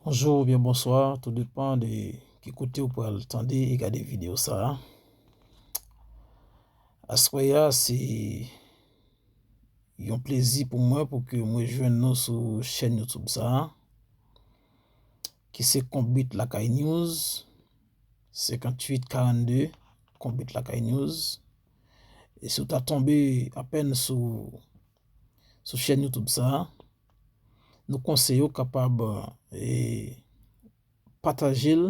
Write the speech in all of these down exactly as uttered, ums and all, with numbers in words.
Bonjou oubyen bonswa, tou depan de ki kote ou pral tande e gade videyo sa a. Aswè a, se yon plezi pou mwen pou ke mwen jwenn nou sou chèn YouTube sa a, ki se Konbit Lakay News, senkanntuit karannde, Konbit Lakay News. E si w ta tonbe apèn sou, sou chèn YouTube sa a, nou konseye w kapab, e, pataje l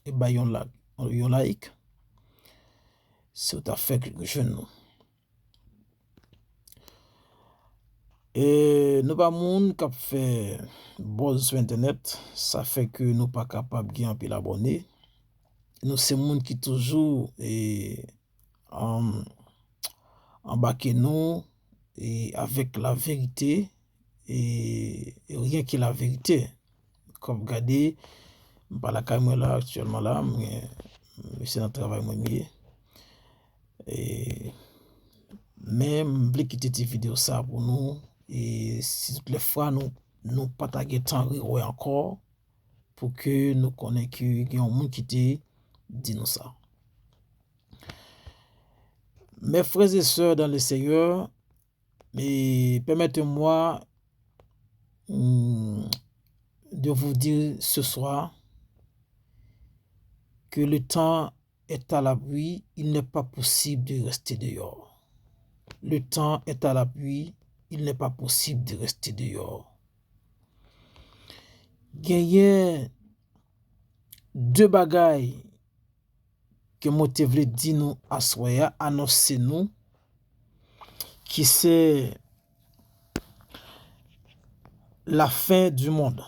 e bay yon like, yon like, si w ta fèk jwenn nou. E nou pa moun k ap fè buzz sou entènèt, sa fè ke nou pa kapab gen anpil abòne. Nou se moun ki toujou, e, anm, anbake nou, e, avèk laverite, e, e ryen ke laverite. Kòm gade, m pa lakay mwen la aktyèlman la, mwen, mwen se nan travay mwen m ye. E, men m vle kite ti videyo sa pou nou, e si tout lè fwa nou, nou pa ta gen tan rewè ankò, pou ke nou konnen ke gen yon moun ki te di nou sa. Mes frères et sœurs dans le Seigneur, et permettez-moi, hum, de vous dire ce soir que le temps est à la pluie, il n'est pas possible de rester dehors. Le temps est à la pluie, il n'est pas possible de rester dehors. Genyen de bagay ke mwen te vle di nou aswè a, anonse nou, ki se la fin du monde.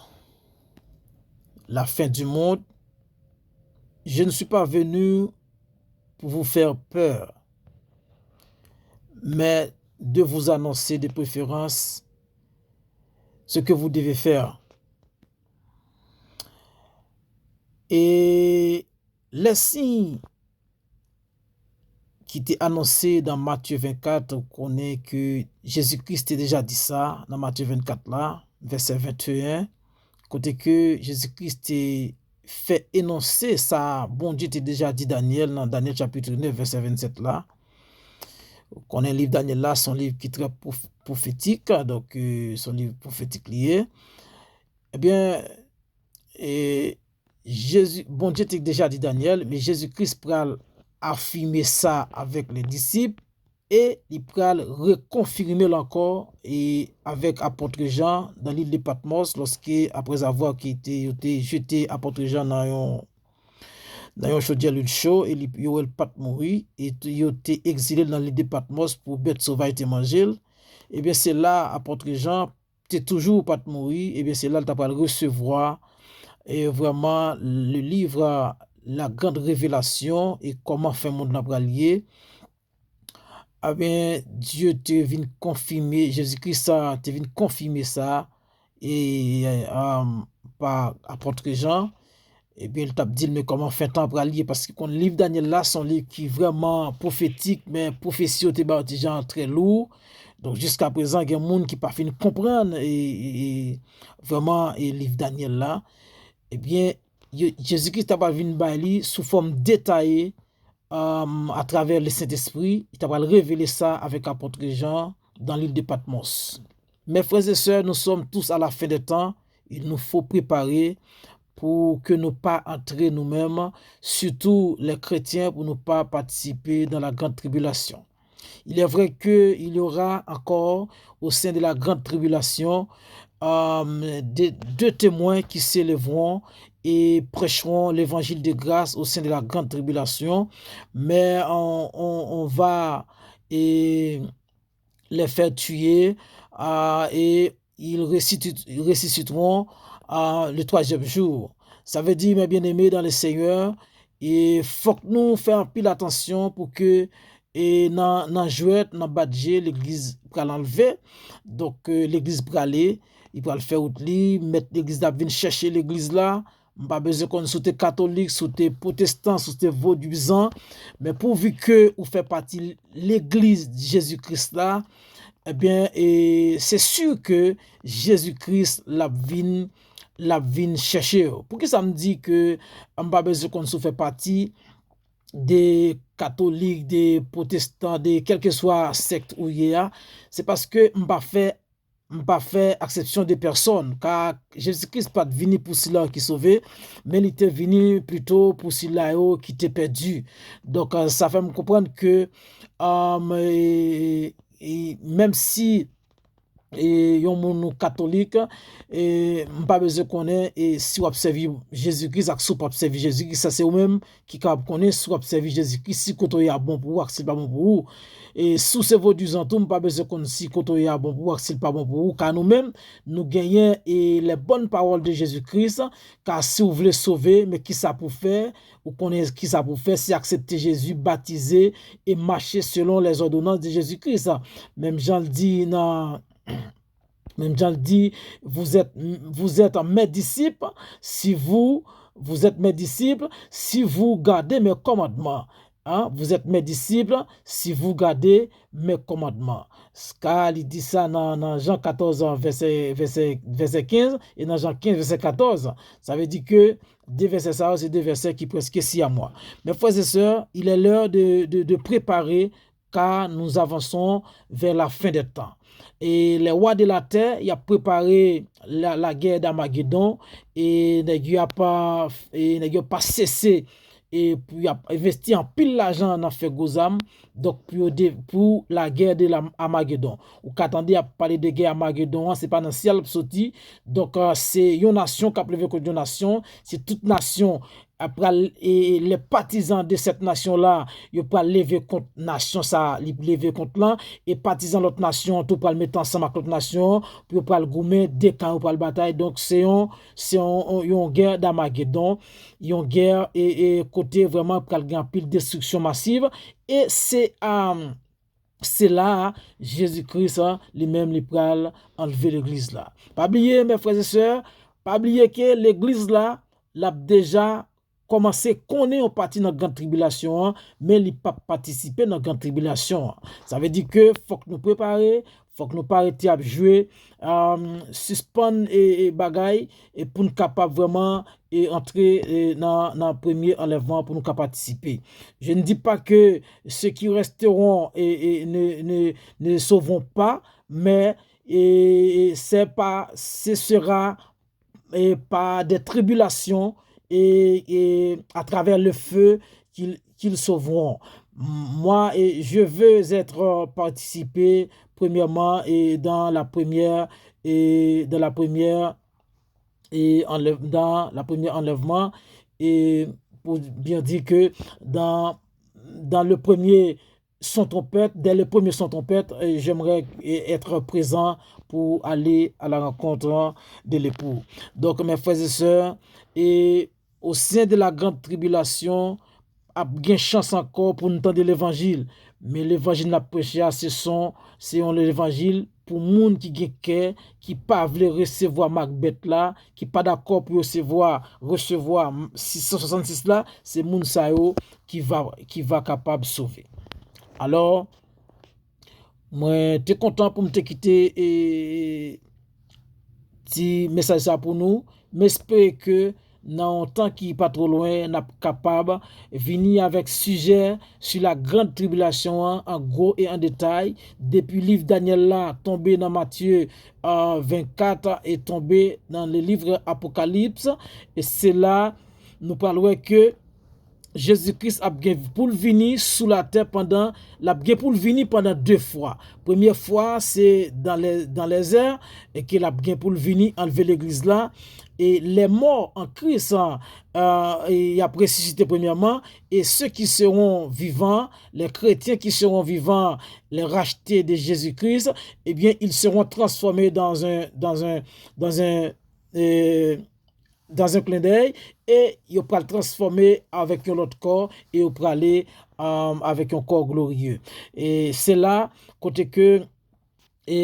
La fin du monde. Je ne suis pas venu pour vous faire peur, mais de vous annoncer de préférence ce que vous devez faire. E lè siy ki te anonse nan Matye vennkat, ou konnen ke Jezikri te deja di sa nan Matye vennkat la, vèsè venteyen, kote ke Jezikri te fè enonse sa Bondye te deja di Danyèl nan Danyèl chapit nèf, vèsè vennsèt la. Ou konnen liv Danyèl la, se yon liv ki trè pwof-, pwofetik, donk, e, se yon liv pwofetik li ye. Ebyen, e, Jezi, Bondye te deja di Danyèl, men Jezikri pral afime sa avèk lè disip e li pral rekonfime l ankò e avèk apòt Jan nan lil de Patmòs, lòske, aprèzavwa ke te, yo te jete apòt Jan nan yon, nan yon chodyè lwil cho e li, yo wè l pa t mouri, e t-, yo te egzile l nan lil de Patmòs pou bèt sovaj te manje l. Ebyen, se la apòt Jan te toujou pa t mouri, ebyen, se la l ta pral resevwa, e vrèman, le livre, la grande révélation, e kòman fen mond lan pral ye. Ebyen, Dye te vin konfime, Jezikri sa te vin konfime sa, e, um, pa apòt Jan. Ebyen, li t ap di l, men kòman fen tan pral ye, paske konn liv Danyèl la, se yon liv ki vrèman pwofetik, men pwofesi yo te ba yo ti jan trè lou. Donk, jiska prezan, gen moun ki pa fin konprann, e, e, e, vrèman, e liv Danyèl la. Ebyen, yo, Jezikri ta pral vin bay li sou fòm detaye, um, atravè le Sentespri, li ta pral revele sa avèk apòt Jan dans l'île de Patmos. Mes frères et sœurs, nous sommes tous à la fin des temps. Il nous faut préparer pour que nous pas entrer nous-mêmes, surtout les chrétiens, pour nous pas participer dans la grande tribulation. Il est vrai qu'il y aura encore au sein de la grande tribulation, euh, des, deux témoins qui s'élèveront et prêcheront l'évangile de grâce au sein de la grande tribulation. Mais on, on, on va, et les faire tuer, euh, et ils ressuscit-, ressusciteront, euh, le troisième jour. Sa vle di, mes bien-aimés dans le Seigneur, e fòk nou fè anpil atansyon pou ke, e nan, nan jwèt, nan bat je, legliz pral anlve. Donk, e, legliz prale, li pral fè wout li, mèt legliz la ap vin chèche legliz la. M pa bezwen konn si w te katolik, si w te pwotestan, si w te vodouyizan, men pouvi ke ou fè pati legliz Jezi Kris la, ebyen, e, se si ke Jezi Kris l ap vin, l ap vin chèche yo. Poukisa m di ke m pa bezwen konn si w fè pati de katolik, de pwotestan, de kèlkeswa sèkt ou ye a? Se paske m pa fè, m pa fè aksepsyon de pèsòn, ka Jezi Kris pa t vini pou sila ki sove, men li te vini plito pou sila yo ki te pèdi. Donk, euh, sa fè m konprann ke, euh, e, e, menm si e, yon moun ou katolik, e, m pa bezwen konnen, e, si w ap sèvi Jezi Kris ak si w p ap sèvi Jezi Kris, sa se ou menm ki kapab konnen si w ap sèvi Jezi Kris, si kote w ye a bon pou ou ak si l pa bon pou ou. E, si w se vodizan tou, m pa bezwen konn si kote w ye a bon pou ou ak si l pa bon pou ou, ka nou menm, nou genyen, e, les bonnes paroles de Jésus-Christ, ka si w vle sove, men kisa pou fè, ou konnen kisa pou fè, se aksepte Jezi, batize e mache selon les ordonnances de Jésus-Christ. Menm jan l di nan, menm jan l di, vous êtes, vous êtes mes disciples si vous, vous êtes mes disciples si vous gardez mes commandements. Hein? Vous êtes mes disciples si vous gardez mes commandements. Ka li di sa nan, nan Jan katòz, vèsè, vèsè, vèsè kenz, e nan Jan kenz, vèsè katòz. Sa vle di ke de vèsè sa yo, se de vèsè ki prèske si a mwa. Mes frères et sœurs, il est l'heure de, de, de préparer, car nous avançons vers la fin des temps. Et les rois de la terre, y ap prepare la, la guerre d'Armagedon, e nèg yo ap, e nèg yo pa sese, e pou y ap envesti anpil lajan nan fè gwo zam, donk pou yo de, pou la guerre de la, Armagedon. Ou ka tande y ap pale de guerre Armagedon an, se pa nan syèl l ap soti. Donk, euh, se yon nasyon k ap leve kont yon nasyon, se tout nasyon ap pral, e, e, les partisans de cette nation-là, yo pral leve kont nasyon sa, li leve kont lan, e patizan lòt nasyon tou pral mete ansanm ak lòt nasyon, pou yo pral goumen, de kan yo pral batay. Donk, se yon, se yon, yon, yon guerre d'Armagedon, yon guerre, e, e, kote vrèman pral gen anpil destriksyon masiv, e se, um, se la a Jezi Kris, a, li menm, li pral anlve legliz la. Pa bliye, mes frères et sœurs, pa bliye ke legliz la, l ap deja kòmanse konnen yon pati nan gran tribilasyon an, men li p ap patisipe nan gran tribilasyon an. Sa vle di ke fòk nou prepare, fòk nou pa rete ap jwe, um, sispann, e, e, bagay, e pou n kapab vrèman, e, antre, e, nan, nan premye anlèvman pou nou ka patisipe. Je ne dis pas que ceux qui resteront, e, e, ne, ne, ne sauveront pas, mais, e, c'est pas, ce sera, e, par des tribulations et, et à travers le feu qu'ils qu'ils sauveront. Moi, et je veux être, euh, participer premièrement et dans la première, et dans la première, et enlève, dans la première enlèvement, et pour bien dire que dans, dans le premier son trompette, dès le premier son trompette, euh, j'aimerais, euh, être présent pour aller à la rencontre de l'époux. Donc, mes frères et sœurs, et au sein de la grande tribulation, ap gen chans ankò pou n tande levanjil. Men levanjil n ap preche a, se son, se yon levanjil pou moun ki gen kè, ki pa vle resevwa mak bèt la, ki pa dakò pou yo resevwa, resevwa sis san swasannsis la, se moun sa yo ki va, ki va kapab sove. Alò, mwen te kontan pou m te kite, e, ti mesaj sa pou nou. M espere ke nan yon tan ki pa twò lwen, n ap kapab vini avèk sijè sou la grande tribulation an, an gwo e an detay, depi liv Danyèl la, tonbe nan Matye, euh, vennkat e tonbe nan le livre Apocalypse. E se la, nou pral wè ke Jezi Kris ap gen pou l vini sou latè pandan, l ap gen pou l vini pandan de fwa. Premye fwa, se dans les, dans les airs, e ke l ap gen pou l vini anlve legliz la. Et les morts en Christ, euh, euh, y ap resisite premyèman, et ceux qui seront vivants, les chrétiens qui seront vivants, les rachetés de Jésus-Christ, eh bien, ils seront transformés dans un, dans un, dans un, euh, dans un clin d'œil, e yo pral transfòme avèk yon lòt kò, e yo prale, um, avèk yon kò gloriye. E se la kote ke, e,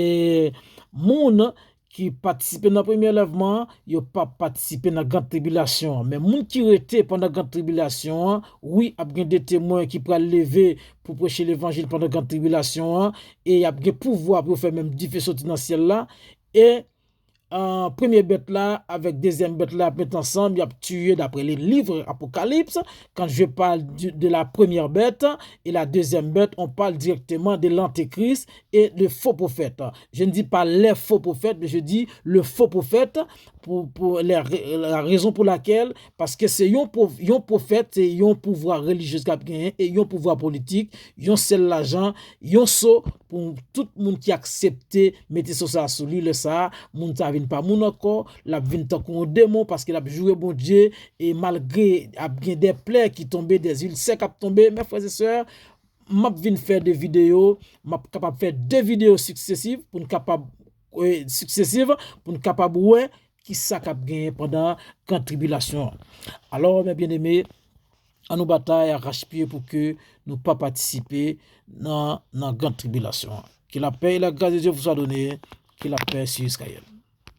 moun ki patisipe nan premye anlèvman an, yo p ap patisipe nan gran tribilasyon an. Men moun ki rete pandan gran tribilasyon an, wi, ap gen de temwen ki pral leve pou preche levanjil pandan gran tribilasyon an, e y ap gen pouvwa pou yo fè menm dife soti nan syèl la, e euh, premye bèt la avèk dezyèm bèt la ap met ansanm, y ap tiye daprè le livre Apocalypse. Quand je parle du- de la première bête et la deuxième bête, on parle directement de l'antéchrist et de faux prophètes. Je ne dis pas les faux prophètes, mais je dis le faux prophète pour, pour les ra- la raison pour laquelle, paske se yon, pwo- yon pwofèt, se yon pouvwa relijyez k ap genyen e yon pouvwa politik, yon sèl lajan, yon so pou tout moun ki aksepte mete so sa sou li. Lè sa a, moun sa vin pa moun ankò, l ap vin tankou yon demon paske l ap joure Bondye e malgre ap gen de plè ki tonbe, de ilsè k ap tonbe, mè frè e sè, m ap vin fè de videyo, m ap kapab fè de videyo siksesiv pou n kapab, e, siksesiv pou n kapab wè ki sa k ap genyen pandan gran tribilasyon an. Alò, mè byeneme, an nou batay arachpye pou ke nou pa patisipe nan, nan gran tribilasyon an. Que la paix et la grâce de Dieu vous soit donnée. Que la paix sur Israël.